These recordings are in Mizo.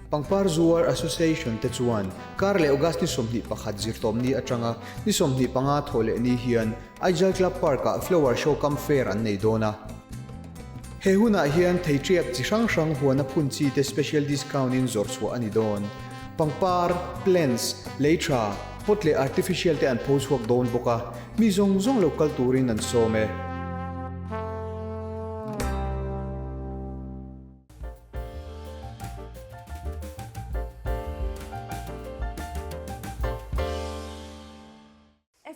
Pangpar Zuar Association te chuan kar leh August ni 21 zirtawpni atanga ni 25 thawh leh ni hian Aijal Club Park-ah Flower Show Cum Fair an nei dawn a. He hunah hian theiṭiak chi hrang hrang huana phun chi te special discount in zawrh chhuah a ni dawn. Pangpar, plants, lei tha, pot leh artificial te an pho chhuak dawn bawk a, mi zawng zawng lo kal turin an sawm e.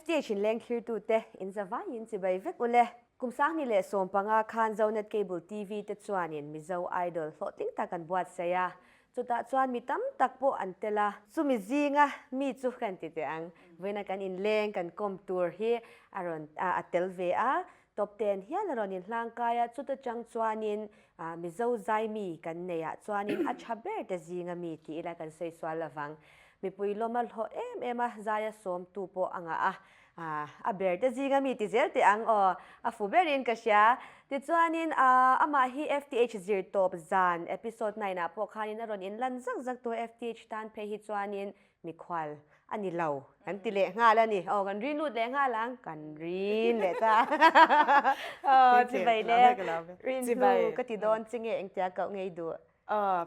FTH in leng thlirtute in za vaiin chibai vek ule. Kum 2015 khan Zonet Cable TV te chuanin Mizo Idol hlawhtling tak an buatsaih a, chutah chuan mi tam tak pawh an tel a. Chumi zinga mi chu kan ti teh ang, vawiina kan inleng kan kawm tur hi a rawn a tel ve a, Top ten hian a rawn inhlangkai a, chuta chang chuanin Mizo zaimi kan nei ah chuanin a tha ber te zinga mi tih ila kan sawi sual lovang. Mipui lawm a hlawh em em a, zaia sawmtu pawh a ngah a, a ber te zinga mi ti zel teh ang aw, a fu berin ka hria. Tichuanin amah hi FTH zir tawp zan episode nine ah pawh khanin a rawn inlan zak zak tawh FTH tan phei hi chuanin Mikhual a ni lo kan ti leh nghal a ni. Aw kan rin lut leh nghal ang. Kan rin leh ta. Aw chibai le. Rin hnu ka ti dawn che nge engtia koh ngei duh.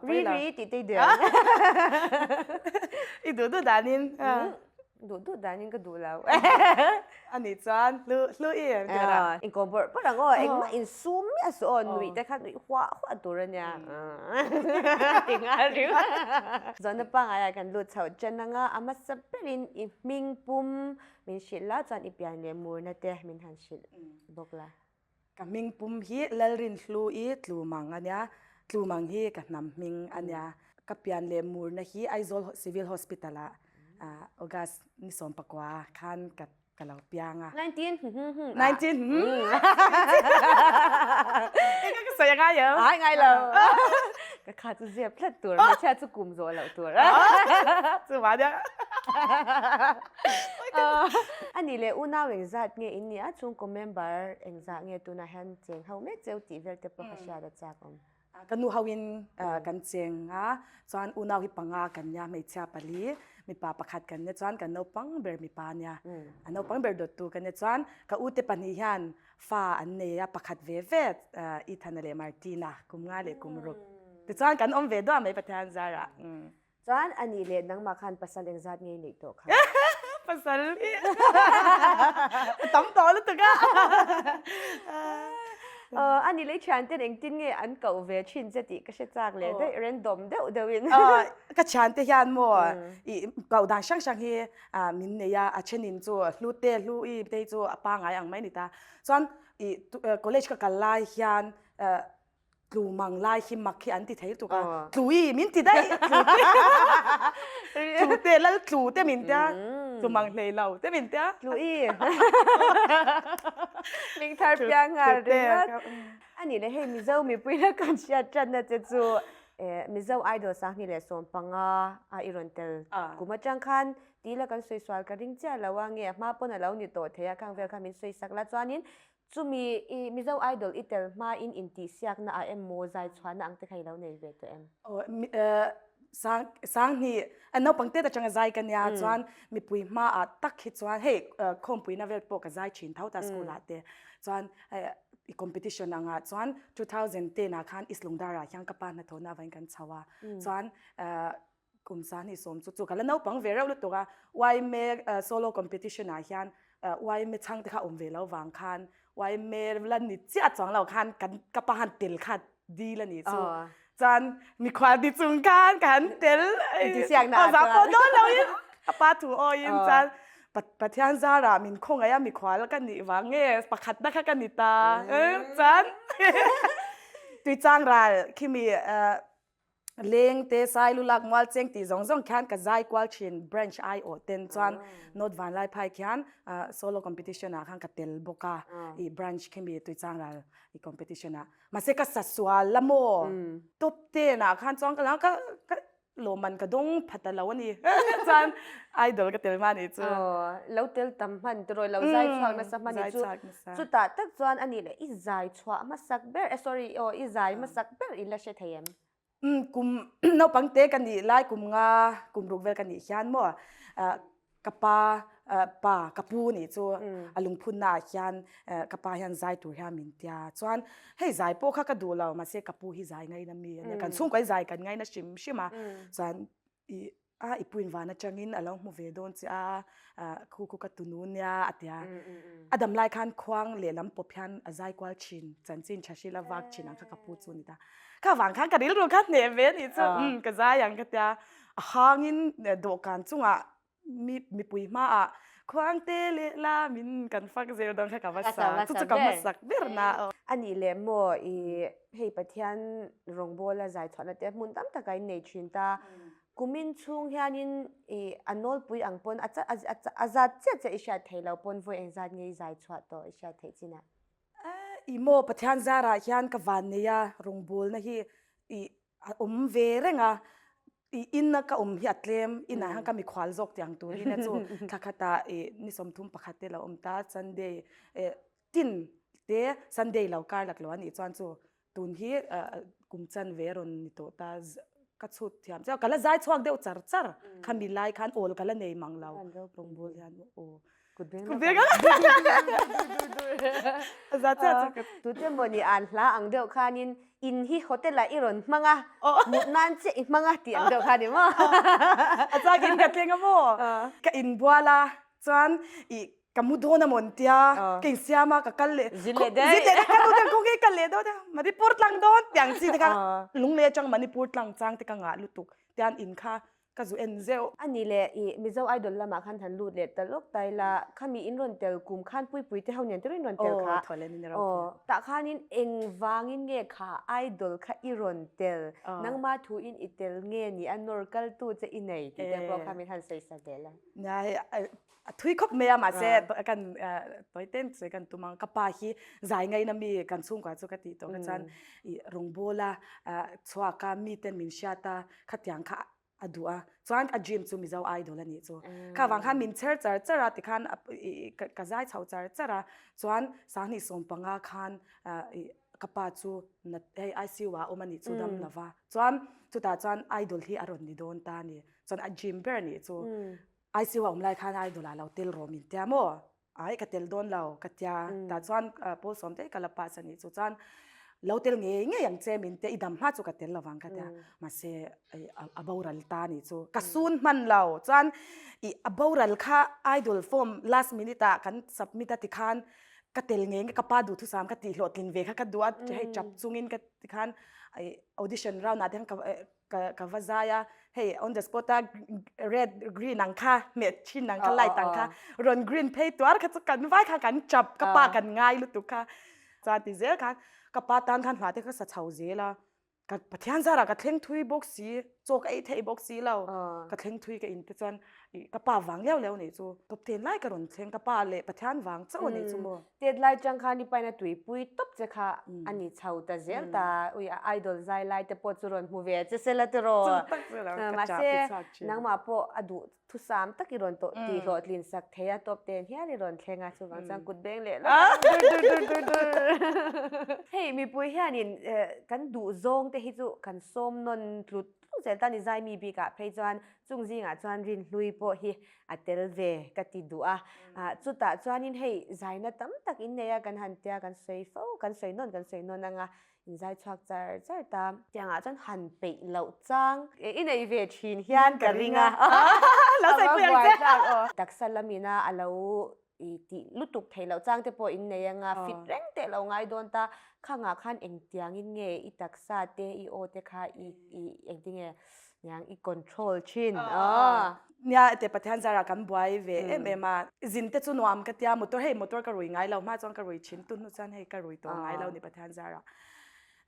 Ri ri tih te i duh ang. I duh duh danin. Duh duh danin ka duh lo. A nih chuan hlu hlu i em tih a. Inkawm bawrh bawrh ang aw, engmah insum miah suh aw, nuih te kha nuih huah huah tur a nia. Ti nghal riu. Zawhna pangaiah kan lut chhoh chen anga a hmasa berin i hming pum min hrilh la chuan i pian leh murna te min han hrilh bawk la. Ka hming pum hi Lalrinhlu i Tlumang a nia, Tlumang hi ka hnam hming a nia. Ka pian leh murna hi Aizawl Civil Hospital ah August ni 19 khan ka ka lo piang a. 19 hmm 19 hmm Eng ka sawi a ngai em? Ai ngai lo. Ka kha chu zep tlat tur, hmeichhia chu kum zawh loh tur. Chu va nia. A nih leh unau engzat nge in nih a, chhungkaw member engzah nge tunah hian cheng ho mek cheu tih vel te pawh ka hriat a chak awm. Ka nu hoin kan cheng a, chuan unau hi panga kan nia, hmeichhia pali, mipa pakhat kan nia, chuan kan naupang ber mipa nia, a naupang ber dawttu kan nia, chuan ka ute pahnih hian fa an nei a, pakhat ve ve Ethana leh Martina, kum nga leh kum ruk. Tichuan kan awm ve duah mai Pathian zarah. Chuan a nih leh nangmah khan pasal engzat ngei neih tawh kha? Pasal hi a tam tawh lutuk a. A nih leh i thianten engtin nge an koh ve thin che tih ka hre chak leh daih random deuh deuhin. Ka thiante hian maw i koh dan hrang hrang hi min nei a, a thenin chu hlu te hlu i te hi chu a pangai ang mai a ni ta. Chuan i college ka kal lai hian Tlu mang lai hi mak hi an ti thei tuk a. Tlu i min ti daih. Tlu te lal tlu te min tia. Tlu mang hlei lo te min tia. Tlu i. Ming thar piang nghal ringawt. A nih leh hei Mizo mipui la kan hriat tanna che chu Mizo Idol 2015 a i rawn tel kum atang khan tih la kan sawi sual ka ring chiah lo a nge a hma pawn a lo ni tawh thei a khang vel kha min sawi sak la chuanin Chumi i Mizo Idol i tel hmain intihsiakna ah emaw zai chhuahna ang te kha i lo nei ve tawh em? Aw, sang sanghnih naupang tet atanga zai ka nia chuan mipui hmaah tak hi chuan hei khawmpuina vel pawh ka zai thin tho ta school ah te chuan i competition angah chuan 2010 ah khan East Lungdar ah hian ka pa hnathawhna avangin kan chho a chuan Kum 20 chu chu ka la naupang ve reuh lutuk a, yma solo competition ah hian yma chhang te kha awm ve lo vang khan yma la ni chiah chuang lo khan kan ka pa han tel kha dil a nih chu. Chuan mikhual ti chung khan ka han tel a za pawh dawn lo in a pa thu awiin chuan Pathian zarah min khawngaih a mikhual ka nih vang nge pakhatna kha ka ni ta chuan Tuichangral khimi Leng te sai lu lak mual cheng tih zawng zawng khian ka zai kual thin branch ai awh ten chuan North Vanlaiphai khian solo competition ah khan ka tel bawk a i branch khimi Tuichangral i competition ah mahse ka sa sual la maw top ten ah khan chuan ka la ka ka lawmman ka dawng pha ta lo a ni chuan idol ka tel hma nih chu. Aw lo tel tam hman tiraw lo zai chhuak nasa hman nih chu chutah tak chuan a nih leh i zai chhuah hmasak ber eh sorry aw i zai hmasak ber i la hre thei em? Umm kum naupang te ka nih lai kum nga kum ruk vel ka nih hian maw ka pa pa ka pu nih chu a lungphun na ah hian ka pa hian zai tur hian min tia chuan hei zai pawh kha ka duh lo mahse ka pu hi zai ngaina mi ania kan chhungkaw hi zai kan ngaina hrim hrim a chuan ih a i puin van atangin a lo hmu ve dawn che a khu khu ka tunu nia a tia a dam lai khan khuang lehlam pawp hian a zai kual thin chanchin tha hril a vak thin ang kha ka pu chu a ni ta kha vang khan ka rilru kha hneh ve a nih chu umm ka zai ang ka tia a hangin dawhkan chungah mi mipui hmaah khuang te leh la min kan fak zel dawn kha ka va sa chu chu ka hmasak ber na a nih leh maw i hei Pathian rawngbawla zai chhuahna te hmun tam takah in nei thin ta Kumin chhung hianin i a nawlpui ang pawn a a zat chiah chiah i hriat theih loh pawn vawi engzat nge i zai chhuah tawh i hriat theih chinah? I maw Pathian zarah hian ka van nei a, rawngbawlna hi i a awm ve reng a, i ina ka awm hi a tlem, inah hian ka mikhual zawk tiang turin a chu thla khatah i ni 31 te lo awm ta, Sunday tin te Sunday lo kar lak lo a nih chuan chu Tun hi kum chan ve rawn ni tawh ta ka chhut thiam chiah ka la zai chhuak deuh char char khami lai khan awl ka la nei mang lo rawngbâwl hian aw kut beng a za chiah chu ka tute maw ni an hla ang deuh khanin in hi hotel ah i rawn hmang a mut nan chiah i hmang a tih ang deuh kha ni maw a chak in ka thleng a maw ka inbual a chuan i Ka mu dawn a maw an tia, ka insiam a, ka kal leh, Zin leh daih. Zin leh daih, ka nu ten kawng hi kal leh dawn a, Manipur tlang dawn tiang chi te kha, lunglei atang Manipur tlang chang te ka ngah lutuk tian in kha ka zu en zeuh. A nih leh i Mizo Idol lamah khan han lut leh ta lawk ta ila, khami in rawn tel kum khan Puipui te ho nen te rawn rawn tel kha. Aw, thaw leh min ropui. Aw, tah khanin engvangin nge kha Idol kha i rawn tel, nangma thuin i tel nge ni a nawr kaltu che i nei tih te pawh kha min han sawi sak leh la. Nia hei A thui khawp mai a mahse kan tawi ten sawi kan tum ang ka pa hi zai ngaina mi kan chhungkua chu ka tih tawh kha chuan i rawngbâwl a chhuak a mi ten min hriat a khatiang kha a duh a chuan a dream chu Mizo Idol a nih chu kha vang khan min chher char char a tikhan ka zai chho char char a chuan sanghnih sawmpanga khan i ka pa chu hei ICU ah a awm a nih chu dam lova chuan chutah chuan Idol hi a rawn ni dawn ta a ni chuan a dream ber a nih chu. ICU a awm lai khan idol ah lo tel rawh min tia maw? Ai ka tel dawn lo ka tia tah chuan pawl sawm te ka la pass a nih chu chuan lo tel ngei ngei ang che min tia i dam hma chu ka tel lovang ka tia mahse a boral ta a nih chu ka sun hman lo chuan i a boral kha idol form last minute ah kan submit a tikhan ka tel ngei ngei ka pa duhthusam ka tih hlawhtlin ve kha ka duh a hei tap chungin ka tikhan audition round ah te khan ka Ka ka va zai a, hei on the spot a red green ang kha hmeh thin ang kha light ang kha rawn green phei tuar kha chu kan vai kha kan chap ka pa kan ngai lutuk kha chuan ti zel khan ka pa tan khan hna te kha sa chho zel a ka Pathian zarah ka thleng thui bawk si chaw ka ei thei bawk si lo ka thleng thui ka in te chuan ih ka pa vang leu leu nih chu tawp ten lai ka rawn thleng ka pa leh Pathian vang chauh a nih chu maw. Tet lai chang khan i paina tuipui tawp che kha a ni chho ta zel ta, ui a idol zai lai te pawh chu rawn hmu ve che sela tiraw. Mahse nangmah pawh a duh thusam tak i rawn tawh tih hlawhtlin sak thei a tawp ten hial i rawn thleng a chuvang chuan kut beng leh lawk ang dur dur dur dur dur. Hei mipui hianin kan duh zawng te hi chu kan sawm nawn tlut tlut zel ta ni zai mi bikah phei chuan chung zingah chuan Rinhlui pawh hi a tel ve ka ti duh a, chutah chuanin hei zaina tam tak in nei a kan han tia kan sawi fo kan sawi nawn kan sawi nawn anga in zai chhuak char char ta. Tiangah chuan han peih loh chang i nei ve thin hian ka ring a, lo sawi pui ang che. Taksa lamina a lo i tih lutuk theih loh chang te pawh in nei anga fit reng teh lo ngai dawn ta, khangah khan engtiangin nge i taksa te i aw te kha i i engtinge Niang i control thin aw. Nia te Pathian zarah kan buai ve em em a, zin te chu nuam ka tia motor hei motor ka rui ngai lo hma chuan ka rui thin tun hnu chuan hei ka rui tawh ngai lo ni Pathian zarah.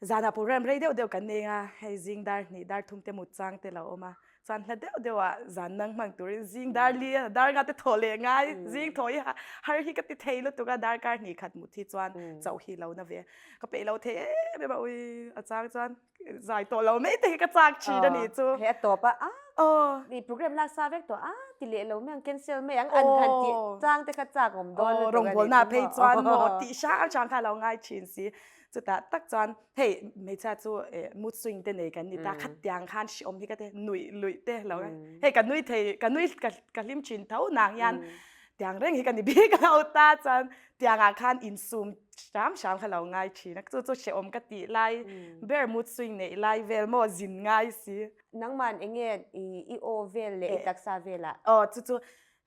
Zanah program rei deuh deuh kan nei a, hei zing dar hnih dar thum te mut chang te lo awm a, chuan hla deuh deuh ah zan nang hmang turin zing dar li a dar nga te thaw leh ngai zing thaw hi har hi ka ti thei lutuk a dar kar hnih khat mut hi chuan chauh hi lo na ve ka peih lo thei em em a ui a chang chuan Zai tawh lo mai te hi ka chak thin a nih chu. He a tawp a, a i program lak sa vek tawh a ti leh lo mai ang cancel mai ang an han tih chang te kha chak awm dawn lutuk a nih chu maw. Rawngbawlna phei chuan maw tih hrang hrang kha a lo ngai thin si. Chutah tak chuan hei hmeichhia chu mood swing te nei kan ni ta, khatiang khan hriawm hi ka ti nuih luih te lo hei ka nui thei ka nui ka hlim thin tho nang hian tiang reng hi ka ni bik lo ta chuan tiangah khan insum hram hram kha lo ngai thin a, chu chu hrehawm ka tih lai ber mood swing neih lai vel maw zin ngai si. Nangman enge i aw vel leh i taksa velah? Aw chu chu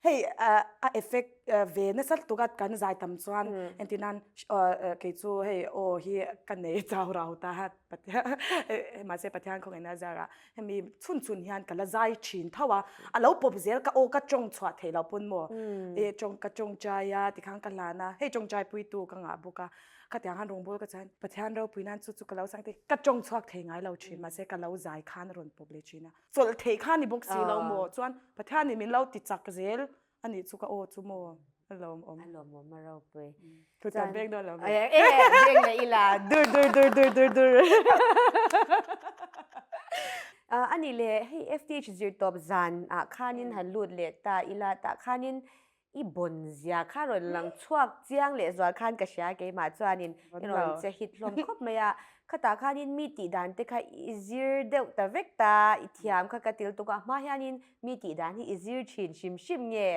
Hei a effect ve nasa lutuk a kan zai tam chuan entir nan kei chu hei aw hi ka nei chau rau ta a Pathian mahse Pathian khawngaihna zarah hemi chhun chhun hian ka la zai thin tho a, a lo pawp zel ka aw ka tawng chhuah theih loh pawn maw e tawng ka tawngtai a tikhan ka hlan a hei tawngtai puitu ka ngah bawk a khatiang khan rawngbâwl ka chuan Pathian ropui nan chu chu ka lo sang te ka tawng chhuak thei ngai lo thin mahse ka lo zai khan a rawn pawp leh thin a. Chawlh theih kha ni bawk si lo maw? Chuan Pathianin min lo ti chak zel a nih chu ka aw chu maw? A lawmawm. A lawmawm a ropui. Thutan beng dawn lo maw? E, beng leh ila. Dur dur dur dur dur dur. A nih leh hei FTH zirtawp zan ah khanin han lut leh ta ila tah khanin I bawn zia kha rawn lang chhuak chiang leh zual khan ka hria keimah chuanin i rawn che hit hlawm khawp mai a, khatah khanin mi tih dan te kha i zir deuh ta vek ta, i thiam kha ka til tuk a, hma hianin mi tih dan hi i zir thin hrim hrim nge?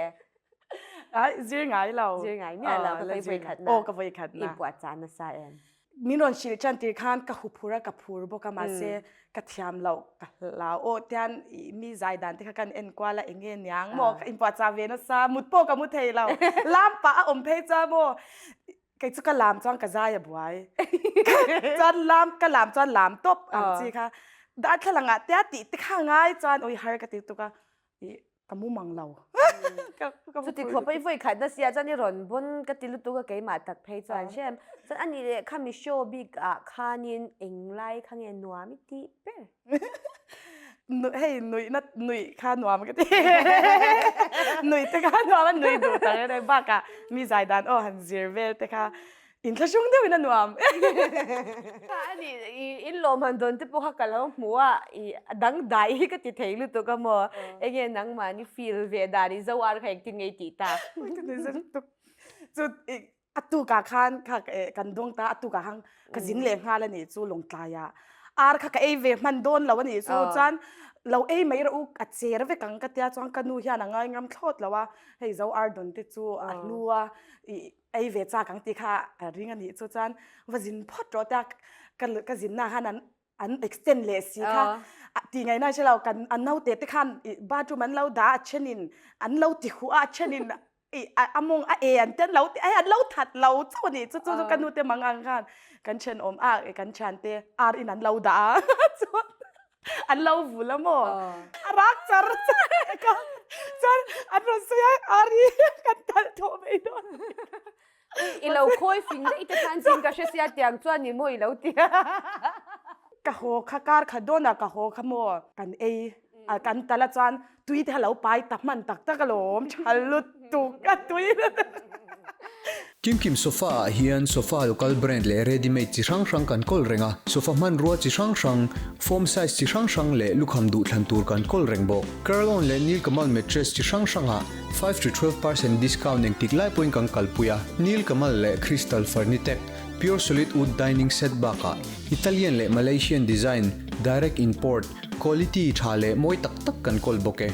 Ai, zir ngai lo. Zir ngai miah lo, ka vawi khatna. Aw, ka vawi khatna. I buatchah nasa em? Min rawn hrilh tan tir khan ka huphur a, ka phur bawk a, mahse ka thiam loh ka hlau aw tian mi zai dan te kha kan en kual a eng nge niang maw ka inpuahchah ve nasa mut pawh ka mu thei lo lam pah a awm phei chuan maw kei chu ka lam chuan ka zai a buai chuan lam ka lam chuan lam tawp ang chi kha darthlalang ah tia tih te kha ngai chuan ui har ka ti tuk a Ka mu mang lo. Chuti khawp a i vawi khat na sia chuan i rawn bawn ka ti lutuk a keimah tak phei chuan hrem. Chuan a nih leh khami show bik ah khanin eng lai kha nge nuam i tih ber? Hei nuihna nuih kha nuam ka ti. Nuih te kha nuam a nui duh tak reng reng bakah mi zai dan aw han zir vel te kha Inthlahrung deuhin a nuam. A ni, i in lawm han dawn te pawh kha ka lo hmu a, i dangdai hi ka ti thei lutuk a maw? Enge nangmahni feel ve dan i zo ar kha engtin nge i tih tak? Chu a tukah khan kha kan dawng ta, a tukah khan ka zin leh nghal a nih chu Lawngtlai ah. Ar kha ka ei ve hman dawn lo a nih chu, chuan lo ei mai rawh u, a cher vek ang ka tia chuan ka nu hian a ngai ngam thlawt lo a, hei zo ar dawn te chu a hlu a, i ei ve chak ang tih kha a ring a nih chu chuan va zin phawt rawh te a ka ka zinna khan an an extend leh si kha tih ngaihna hre lo kan a naute te khan ih bathroom an lo dah a thenin an lo ti huh a thenin ih a mawng a e an te an lo ti a an lo that lo chauh a nih chu chu chu ka nute mang ang khan kan thenawm a kan thiante ar in an lo dah a chuan an lo vul a maw a rak char char ka chuan an rawn sawi a ari kan talh thawh mai dawn I lo khawi fing daih te khan chin ka hre sia tiang chuan ni maw i lo ti ka haw kha kar khat dawn ah ka haw kha maw kan ei a kan tal a chuan tui te kha lo pai ta hman tak tak alawm tha lutuk a tui Kimkim sofa ah hian sofa local brand leh ready made chi hrang hrang kan kawl reng a, sofa hmanrua chi hrang hrang, foam size chi hrang hrang leh lukham duhthlan tur kan kawl reng bawk. Curl-on leh Nilkamal mattress chi hrang hrangah five to 12 percent discount engtik lai pawhin kan kalpui a, Nilkamal leh Crystal Furnitec pure solid wood dining set bakah Italian leh Malaysian design direct import quality tha leh mawi tak tak kan kawl bawk e.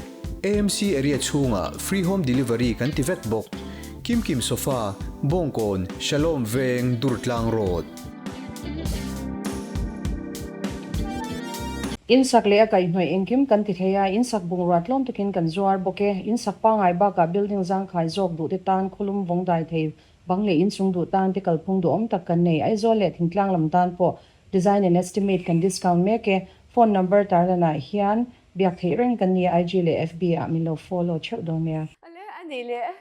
AMC area chhungah free home delivery kan ti vek bawk. Kim Kim Sofa, Bawngkawn, Shalom Veng, Durtlang Road. Insak leh a kaihhnawih engkim kan ti thei a, insak bungrua tlawm takin kan zuar bawk e. Insak pangngai bakah building zangkhai zawk duhte tan khawlum vawng dai thei bang leh inchung duh tan te kalphung duhawm tak kan nei. Aizawl leh thingtlang lam tan pawh Design and estimate kan discount mek e. Phone number tarlanah hian biak theih reng kan ni a, IG leh FB ah min lo follow theuh dawn nia. Ale a nih leh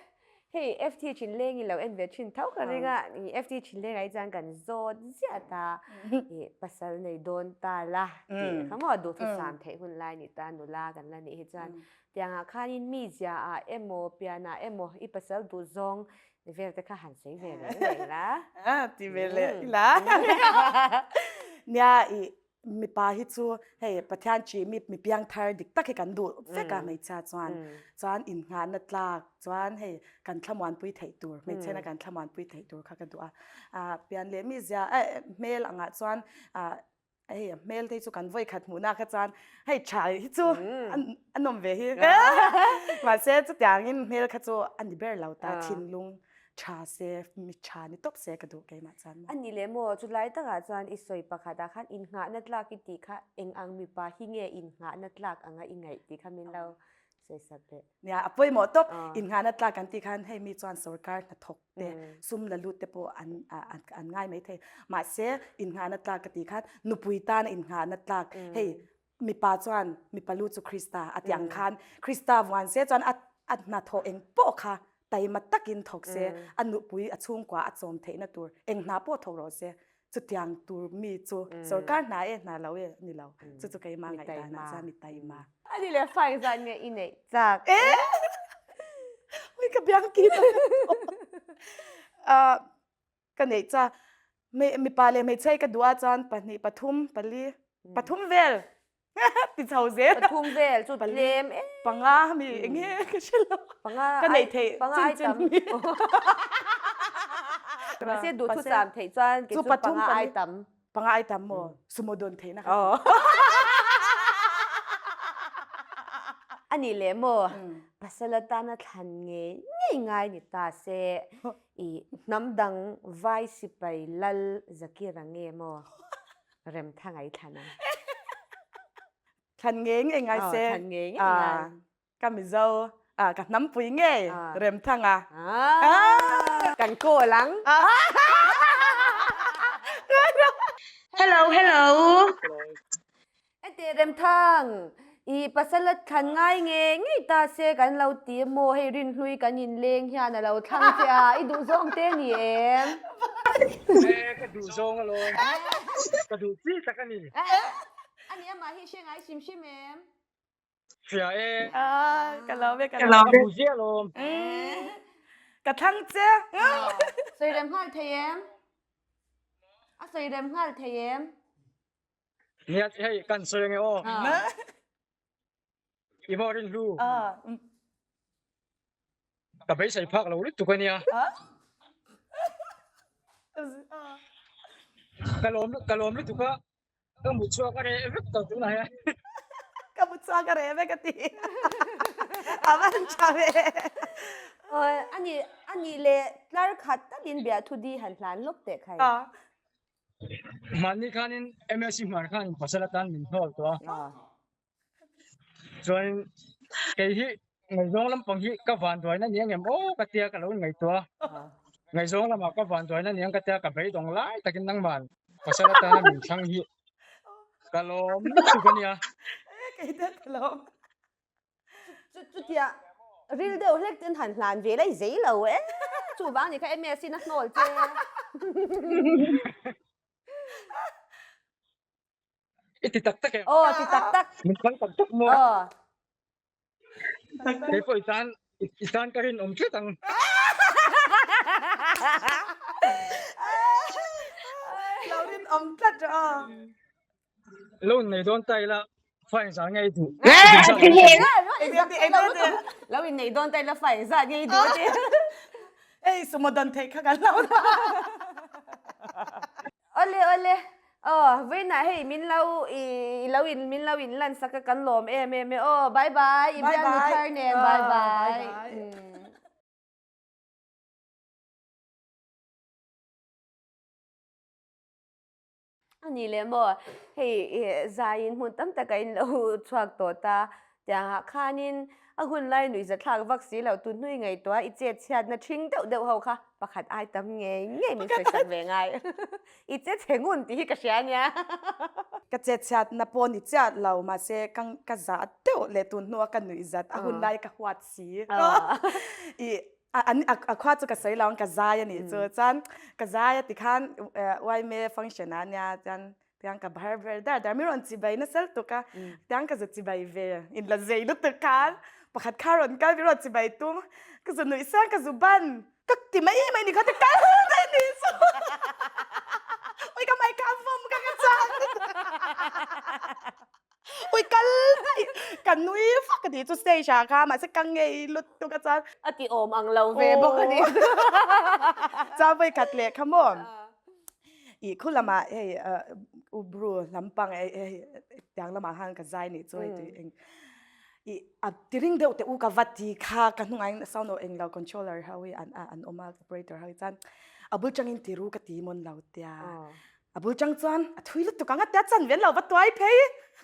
hei FT Thinleng i lo en ve thin tho ka ring a, FT Thinleng ah hi chuan kan zawt ziah ta i pasal nei dawn ta la tih kha maw duhthusam theih hun lai ni ta nula kan la nih hi chuan tiangah khanin mi zia ah emaw pian ah emaw i pasal duh zawng Vel te kha han sawi ve leh leh ila. Ah, ti ve leh ila. Nia i. Mipa hi chu hei Pathian ṭih mi mi piang thar dik tak hi kan duh vek a hmeichhia chuan chuan innghahna tlak chuan hei kan thlamuanpui theih tur hmeichhena kan thlamuanpui theih tur kha ka duh a ah pian leh mi zia eh hmel angah chuan ah hei hmel te hi chu kan vawi khat hmuhna kha chuan hei tha hi chu a nawm ve hi mahse chutiangin hmel kha chu a ni ber lo ta thinlung. Tha se, mi tha ni tawp se ka duh keimah chuan. A ni leh maw, chulai takah chuan i sawi pakhatah khan innghahna tlak i tih kha eng ang mipa hi nge innghahna tlak anga i ngaih tih kha min lo sawi sak leh. Nia, a pawimawh tawp, innghahna tlak kan tih khan hei mi chuan sorkar hnathawk te, sum la lut te pawh an an ngai maithei. Mahse, innghahna tlak ka tih khan nupui tana innghahna tlak, hei Mipa chuan mipa lu chu Krista a tih ang khan Krista vuan se chuan a a hnathawh eng pawh kha taima takin thawk se, a nupui a chhungkua a chawm theihna tur eng hna pawh thawk rawh se, chutiang tur mi chu sorkar hna e hna lo e ni lo, chu chu keimah ngaihdanah chuan mi taima. A ni leh fa engzat nge i neih chak? Ui ka biang ki ta Ka neih cha mipa leh hmeichhia hi ka duh a chuan pahnih pathum pali pathum vel ti chho zel pathum vel chu tlem em panga mi eng nge ka hre lo panga ka neih theih panga ai tam mahse duhthusam theih chuan kei chu panga ai tam Panga ai tam maw? Sumo dawn theihna kha. A nih leh maw? Pasal atana thlan ngei ngei ngai ni ta se i hnam dang vai sipai lal Zakira nge maw Remthanga i thlan ang? Thlan ngei ngei ngai se. Thlan ngei ngei ngai. Ka Mizo, ah ka hnampui ngei Remthanga. Kan call ang. Hello hello. Ete Remthang, i pasal a thlan ngai nge ngei ta se kan lo ti maw hei Rinhlui kan inleng hian a lo thlang che a, i duh zawng te ni em? E ka duh zawng alawm, ka duh chi tak a ni. Ani amah hi hre ngai hrim hrim em? Hria e. Ah, ka lawm e, ka lawm e. Ka hmu ziah lawm. Ka thlang che. Sawi rem nghal thei em? A sawi rem nghal thei em? Nia, hei kan sawi ange aw. I maw rinhlu? Ka beisei phak lo lutuk ania. Ka lawm ka lawm lutuk a. Ka mu chhuak a reh vek tawh tunah hian. Ka mu chhuak a reh vek a ti. A van tha ve. Ani ani leh tlar khat takin biahthu di han hlan lawk teh khai. Mahni khanin MSc hmar khan pasal atan min hnawl tawh a. Chuan kei hi ngaihzawng lampang hi ka vanduaina ni ang em aw ka tia ka lo inngaihtuah a. Ngaihzawng lamah ka vanduaina ni ang ka tia ka beidawng lai takin nangman pasal atana min thlang hi ka lawm lutuk a nia. Kei te ka lawm. Chutia ril deuh hlek ten han hlan ve lai zei lo e. Chuvang ni kha MS in a hnawl che. I ti tak tak em? Aw, ti tak tak. Min thlang tak tak maw? Aw. Kei pawh i tan, i tan ka rinawm tlat ang. Lo rinawm tlat rawh aw. Lo innei dawn ta ila, fa engzah nge i duh? Lo innei dawn ta ila, fa engzah nge i duh a ti. Ei, sumo dawn theih kha kan lo. Awle awle aw vawiinah hei min lo i lo in min lo in lan sak a kan lawm em em e aw bye bye i bialnu thar nen bye bye. A ni leh maw hei zaiin hmun tam taka in lo chhuak tawh ta tiangah khanin a hun lai nuihza thlak vak si loh tun hnui ngaihtuah i chet chhiatna ṭhing deuh deuh ho kha pakhat ai tam ngei ngei min sawi sak ve ngai. I che chhe ngun tih hi ka hria ania. Ka chet chhiatna pawh ni chiah lo mahse ka ka zah deuh leh tun hnua ka nuih zat a hun lai ka huat si. I an a khua chu ka sawi lo ang ka zai a nih chu chuan ka zai a tikhan yma function ah ania chuan Tiang ka bar ber dar dar mi rawn chibai nasa lutuk a, tiang ka zu chibai ve in la zei lutuk khan pakhat kha rawn kal mi rawn chibai tum ka zu nuih sang ka zu ban ka ti mai mai ni kha ti kal daih ni chu ui ka mai kha vawm ka ka chang lutuk. Ui kal daih ka nui vak a ni chu stage ah kha mahse ka ngei lutuk a chuan A ti awm ang lo ve bawk a ni. Chuan vawi khat leh kha maw ih khu lamah hei u bru lampang hei tiang lamah khan ka zai nih chu hei tui eng ih a ti ring deuh teh u ka va ti kha ka hnungah hian sound eng lo controller ho hi an an awm a operator ho hi chuan a bul tangin ti ru ka ti mawn lo tia. A bul chang chuan a thui lutuk ang a tia chan ve lo va tuai phei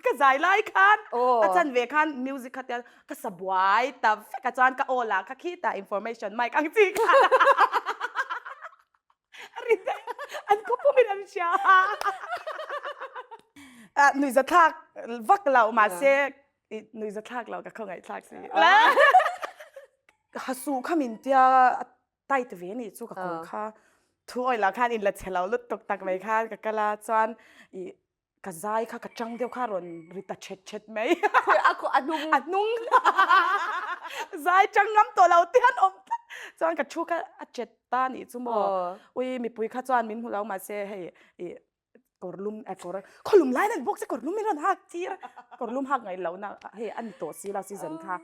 ka zai lai khan a chan ve khan music kha tia ka sa buai ta vek a chuan ka aw lah kha khitah information mic ang chi kha a ri daih an khaw pawmin an hria a nuihza thlak vak lo mahse nuihza thlak lo ka khawngaih thlak si ha suh kha min tia tight ve ni chu ka kawr kha thu awih lah khan in la chhe lo lutuk tak mai khan ka kal a chuan ih ka zai kha ka chang deuh kha rawn ri ta thet thet mai a khaw a hnung a hnung zai chang ngam tawh lo te an awm tlat chuan ka thu kha a chet ta nih chu maw ui mipui kha chuan min hmu lo mahse hei ih kawr lum eh kawr khaw lum lai nan bawk se kawr lum in rawn hak tir kawr lum hak ngaih loh na hei a ni tawh si lo season kha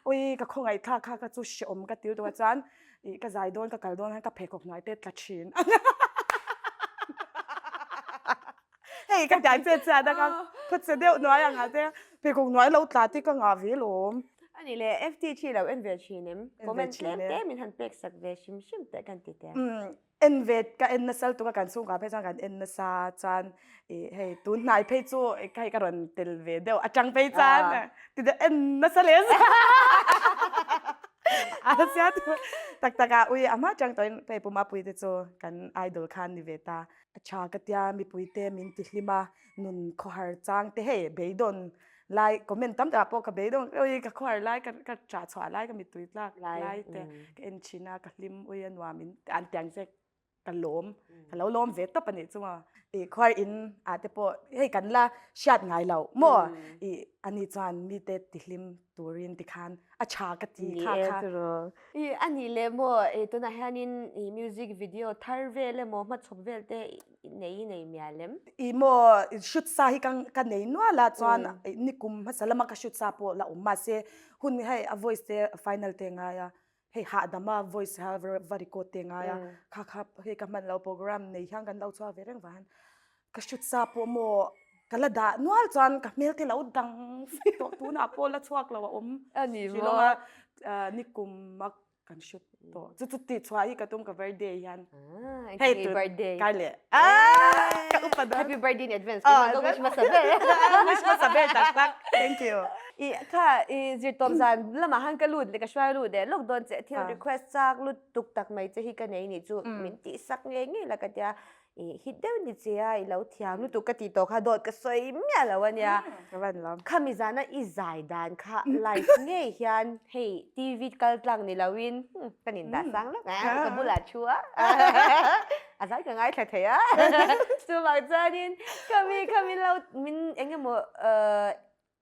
ui ka khawngaih thlak kha ka chu hrehawm ka til tawh a chuan ih ka zai dawn ka kal dawn khan ka pheikhawk hnuai te tla thin hei ka tiang che che a dang a khaw che deuh hnuai ang ah te pheikhawk hnuai lo tla te ka ngah ve lawm. Ani le FT thi lo en ve thin em comment tlem te min han pek sak ve hrim hrim teh kan ti teh. En ve ka en nasa lutuk a kan chhungkua phei chuan kan en nasa chuan ih hei tun hnai phei chu hei ka rawn tel ve deuh atang phei chuan ti deuh en nasa leh a sia tak tak a ui a hma atang tawhin hei Pu Mapui te chu kan idol khan ni ve ta a tha ka tia mipui te min ti hlim a nun khawhar chang te hei beidawn lai comment tam takah pawh ka beidawn ui ka khawhar lai ka ka ṭah chhuah lai ka mittui tlak lai te ka en thin a ka hlim ui a nuam in an tiang che ka lawm ka lo lawm ve tawp a nih chu maw ih khuar in ah te pawh hei kan la hriat ngai loh maw ih ani chuan mite tihlim turin tikhan a tha ka ti kha kha. Ih a nih leh maw ih tunah hianin ih music video thar vel emaw hmachhawp vel te nei nei mial em? Ih maw shoot sa hi ka ka nei nual a chuan nikum hmasa lama ka shoot sa pawh la awm mahse hun hei a voice te final te ngai a hei hahdam a voice ha va record te ngai a kha kha hei ka hman lo program nei hian kan lo chhuak ve reng vang ka shoot sa pawh maw ka la dah nual chuan ka hmel te lo dang vek tawh tunah pawh la chhuak lo a awm a ni maw nikum a kan shoot tawh chu chu tih chhuah hi ka tum ka birthday hian hei tu birthday kai leh ah ka upa da happy birthday in advance ah ka wish hmasa ber wish hmasa ber tak tak thank you i kha i zirtawp zan lamah han ka lut leh ka hruai lut leh lawk dawn che thil request chak lut tuk tak mai che hi ka nei nih chu min tih sak ngei ngei la ka tia I hit deuh ni che a, i lo thiam lutuk ka ti tawh kha dawt ka sawi miah lo a nia. Ka van lam. Khami zana i zai dan kha live ngei hian hei TV kal tlang ni loin kan indah sang lawk a, ka bulah thu a, a zai ka ngaithla thei a. Chuvang chuanin khami khami lo min eng emaw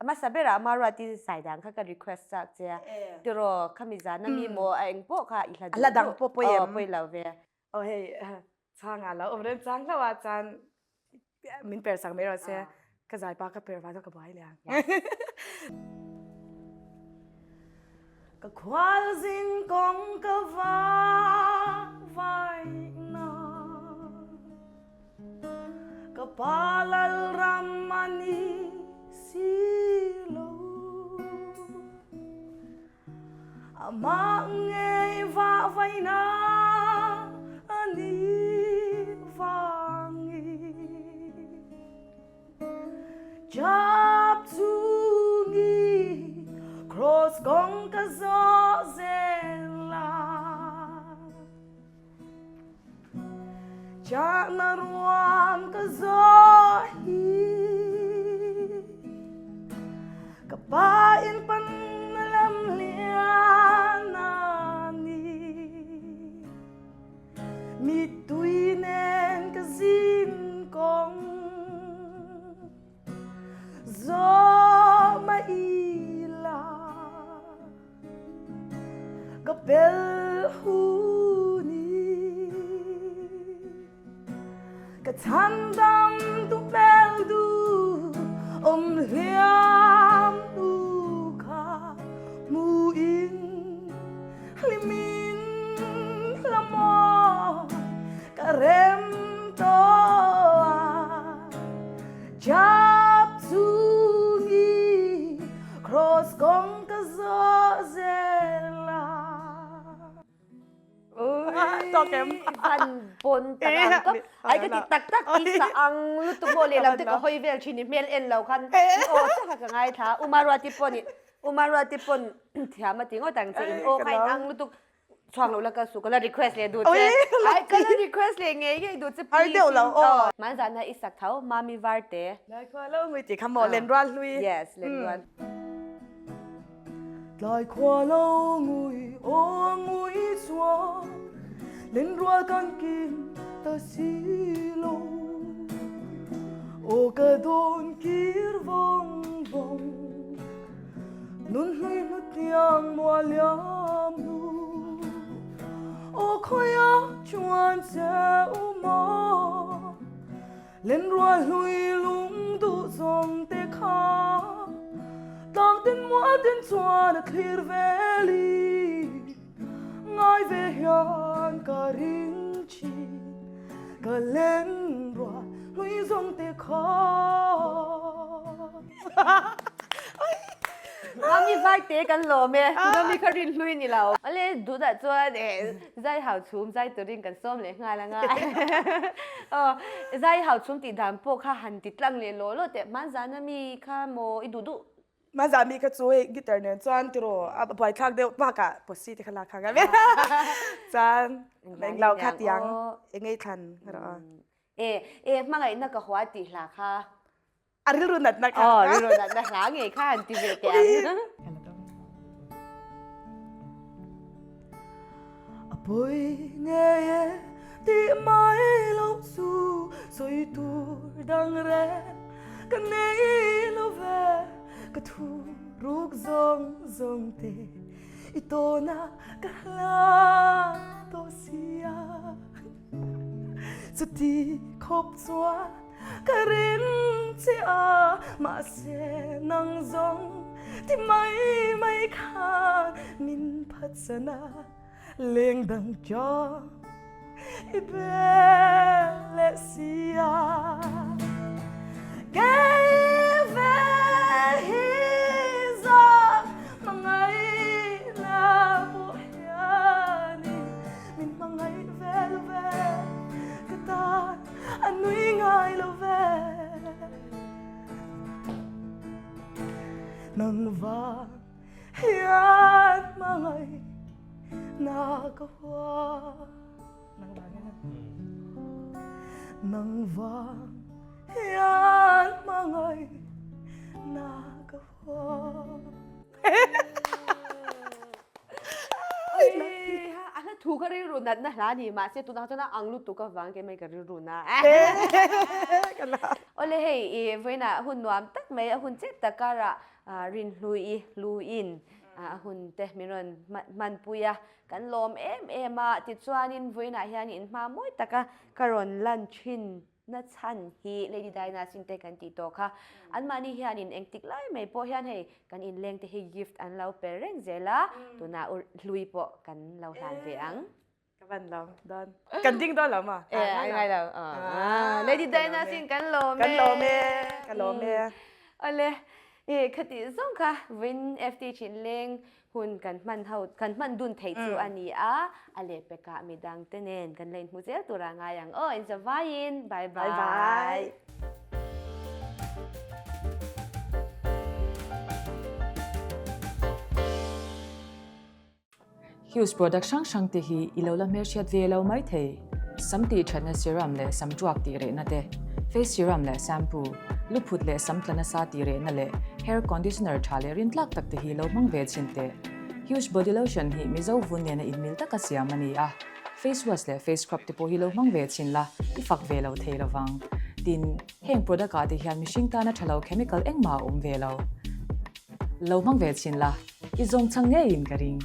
hmasa berah Maruati zai dan kha ka request chak che a, tiraw khami zana mi maw a eng pawh kha i hla duh A hla dang pawh pawi em? Aw pawi lo ve. Aw hei chhang ah lo awm rem chang hlauh ah chuan min per sak mai rawh se ka zai pa ka per vang chuan ka buai leh ang. Ka khual zing kawng ka va vai na Ka pa lal ram a ni si lo. Amah ngei vah vaina a ni vangin Chap chungi cross kawng ka zawh zel a. Chahna ruam ka zawh hi Ka pa in pan na lam lian a ni Mittui nen ka zin kawng Zawh mah ila Ka pel huni Ka chhandam tu hmel duh. Awm hliam hnu kha hmuin hlimin hla maw ka rem tawh a. Chap chungi cross kawng ka zawh zel a. Tawk em? Van bon tak ang ka ai ka ti tak tak i sa ang lutuk maw lehlam te ka hawi vel thin i hmel en lo khan i aw chiah kha ka ngaithla a Umaruati pawn i Umaruati pawn thiam a ti ngawt ang che in aw kha in ang lutuk chhuak lo la ka su ka la request leh duh che ai ka la request leh ngei ngei duh che please deuh lo aw Hmanzan a i sak tho Mami Varte Tlai khua lo ngui tih kha maw Lenrual hlui Yes Lenrual. Tlai khua lo ngui aw ngui chuan Lenrual kan kim ta si lo Aw ka dawn kir vawng vawng Nun hlui hnutiang mua liam hnu Aw khawiah chuan che u maw Lenrual hlui lung duh zawng te kha Tlang tin mual tin chuan a thlir vel i Ngai ve hian ka ring thin Ka lenrual hlui zawng te kha. Mami vai te kan lawm e, Mami kha rin hlui ni lo. Ale duhdah chuan e zai hau chhum zai turin kan sawm leh nghal anga. Aw zai hau chhum tih dan pawh kha han ti tlang leh law law teh hmanzana mi kha maw i duh duh. Hmanzan mi kha chu hei guitar nen chuan tiraw a buaithlak deuh bakah posi te kha lak kha ka ve chuan englo kha tiang engei thlan erawh a. E e hmangaihna ka hua tih hla kha. A rilru natna kha. Aw, rilru natna hla ngei kha han ti ve teh ang. A pawi ngei e tih mai loh chu sawi tur dang reng ka nei lo ve ka thu ruk zawng zawng te i tawna ka hla tawh sia chuti khawp chuan Ka ring che a, mahse nang zawng ti mai mai khan min phatsan a, leng dang chang i bel leh si a. Kei ve hi zak hmangaihna pawh hianin min hmangaih ve lo ve ka tan. A nui ngai lo ve. Nang vang hian hmangaih na ka hua. Nang vang hian. Nang vang hian hmangaih na ka hua. A hla thu ka rilru natna hla ni mahse tunah chuan a ang lutuk avang ke mai ka rilru na. Awle hei i vawiinah hun nuam tak mai a hun chep tak karah rinhlui i hluin a hun te min rawn hmanpui a kan lawm em em a tichuanin vawiinah hian inhma mawi taka ka rawn lan thin Na chhan hi Lady Diana sin te kan tih tawh kha. Anmahni hianin engtik lai mai pawh hian hei kan inleng te hi gift an lo pe reng zel a, tunah u hlui pawh kan lo hlan ve ang. Ka van lo dawn. Kan ding dawn lo maw? E, a ngai lo. Lady Diana sin kan lawm e. Kan lawm e, ka lawm e. Awle, e khati zawng kha vawiin FT Thinleng Hun kan hman ho, kan hman dun theih chu a ni a, a lehpekah midang te nen kan la inhmu zel tura ngai ang aw, inzavaiin bye bye. Bye bye. Hughes product hrang hrang te hi i lo la hmelhriat ve lo mai thei. Sam tih thatna serum leh sam tuak tih rehna te, face serum leh shampoo, lu phut leh sam tla nasa tih rehna leh hair conditioner tha leh rintlak tak te hi lo hmang ve chhin teh. Huge body lotion hi Mizo vun nena inmil taka siam a ni a, face wash leh face scrub te pawh hi lo hmang ve chhin la, i fak ve lo thei lovang. Tin, heng product ah te hian mihring tana tha lo chemical engmah a awm ve lo. Lo hmang ve chhin la, i zawng chhang ngeiin ka ring.